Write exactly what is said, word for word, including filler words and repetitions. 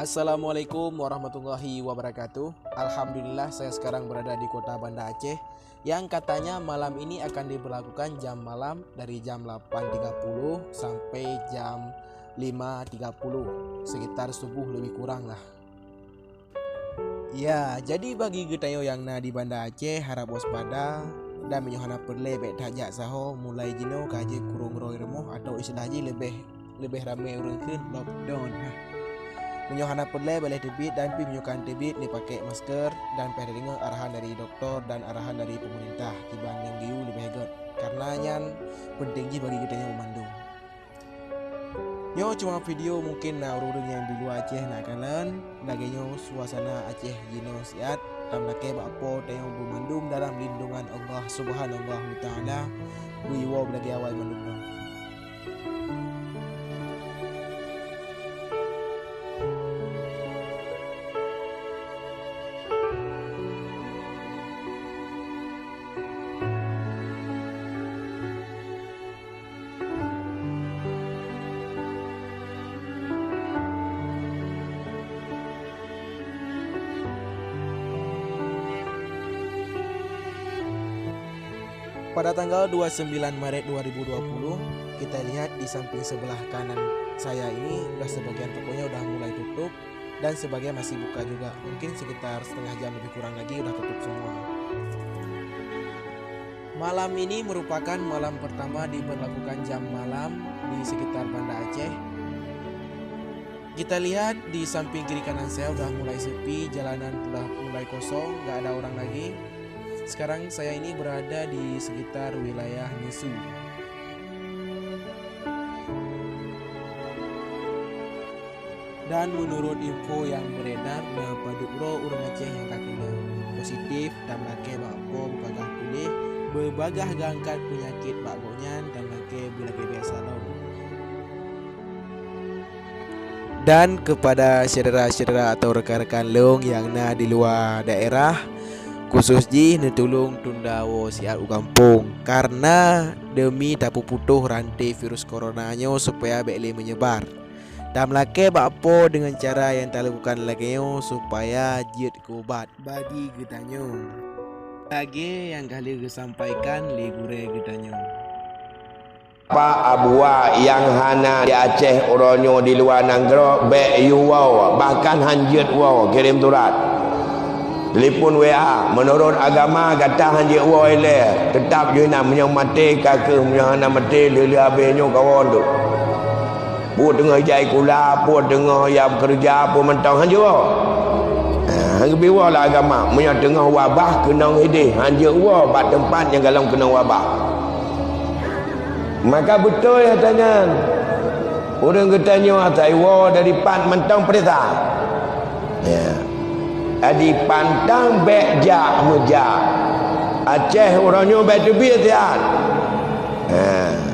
Assalamualaikum warahmatullahi wabarakatuh. Alhamdulillah, saya sekarang berada di kota Banda Aceh yang katanya malam ini akan diberlakukan jam malam dari jam delapan tiga puluh sampai jam lima tiga puluh, sekitar subuh lebih kurang lah. Ya, jadi bagi geutanyoe nyang na di Banda Aceh, harap waspada dan meunyoe hana peureulée bék that jak saho, mulai jinoe ka jeuet kurong roi rumoh atau istilah jih leubeh leubeh ramé ureuëng kheun lockdown. Meunyoe hana peureulée bék lé teubiet dan pih meunyoe ka teubiet neupaké masker dan pih deungoe arahan dari doktor dan arahan dari pemerintah kiban nyang geuyue leubeh göt. Karena nyan penting jih bagi geutanyoe mandum. Nyoe cuma video, mungkin na ureuëng-ureuëng nyang di luwa Aceh na kalon lagée nyoe suasana Aceh jinoe siat. Tam lakée bak Po tanyoe beumandum dalam lindungan Allah Subhanahu wa Taala. Beuiwoe lagée awai mandum nyoe. Pada tanggal dua puluh sembilan Maret dua ribu dua puluh, kita lihat di samping sebelah kanan saya ini udah sebagian tokonya udah mulai tutup dan sebagian masih buka juga. Mungkin sekitar setengah jam lebih kurang lagi udah tutup semua. Malam ini merupakan malam pertama diberlakukan jam malam di sekitar Banda Aceh. Kita lihat di samping kiri kanan saya udah mulai sepi, jalanan udah mulai kosong, nggak ada orang lagi. Sekarang saya ini berada di sekitar wilayah Nesu. Dan menurut info yang beredar, na padub droe ureuëng Aceh nyang ka keunong positif, dan lakée bak Po beubagaih puléh, beubagaih geuangkat peunyakit bak gobnyan, dan lakée beulagée biasa lom. Dan kepada syedara-syedara atau rekan-rekan lôn nyang na di luwa daerah, khusus jih neutulông tunda woe siat u gampông, karena demi tapeuputôh ranté virus corona nyoe supaya bék lé meunyebar. Tam lakée bak Po deungon cara nyang talakukan lagée nyoe supaya jeuet keu ubat bagi geutanyoe. Lagée nyang ka lheueh geusampaikan lé gurée geutanyoe. Pak Abuwa nyang hana di Aceh uroe nyoe di luwa nanggroe bék yue woe, bahkan hanjeuet woe kirém surat, telepon W A. Meunurot agama gata hanjeuet woe ilée, teutab jih na meunyoe maté ka kheueh, meunyoe hana maté lheueh-lheueh habéh nyoe kawan tu. Peue teungoh ijak sikula, peue teungoh ya beukeureuja, peue mantong hanjeuet woe. Ha, geubri woe lé agama, meunyoe teungoh wabah keunong idéh, hanjeuet woe bak teumpat nyang galom keunong wabah. Maka beutôi ata nyan. Ureuëng geutanyoe asai woe dari pat mantong peuriksa. Ya. Adi pantang bék jak meujak. Aceh uroe nyoe bék teubiet siat. Ha.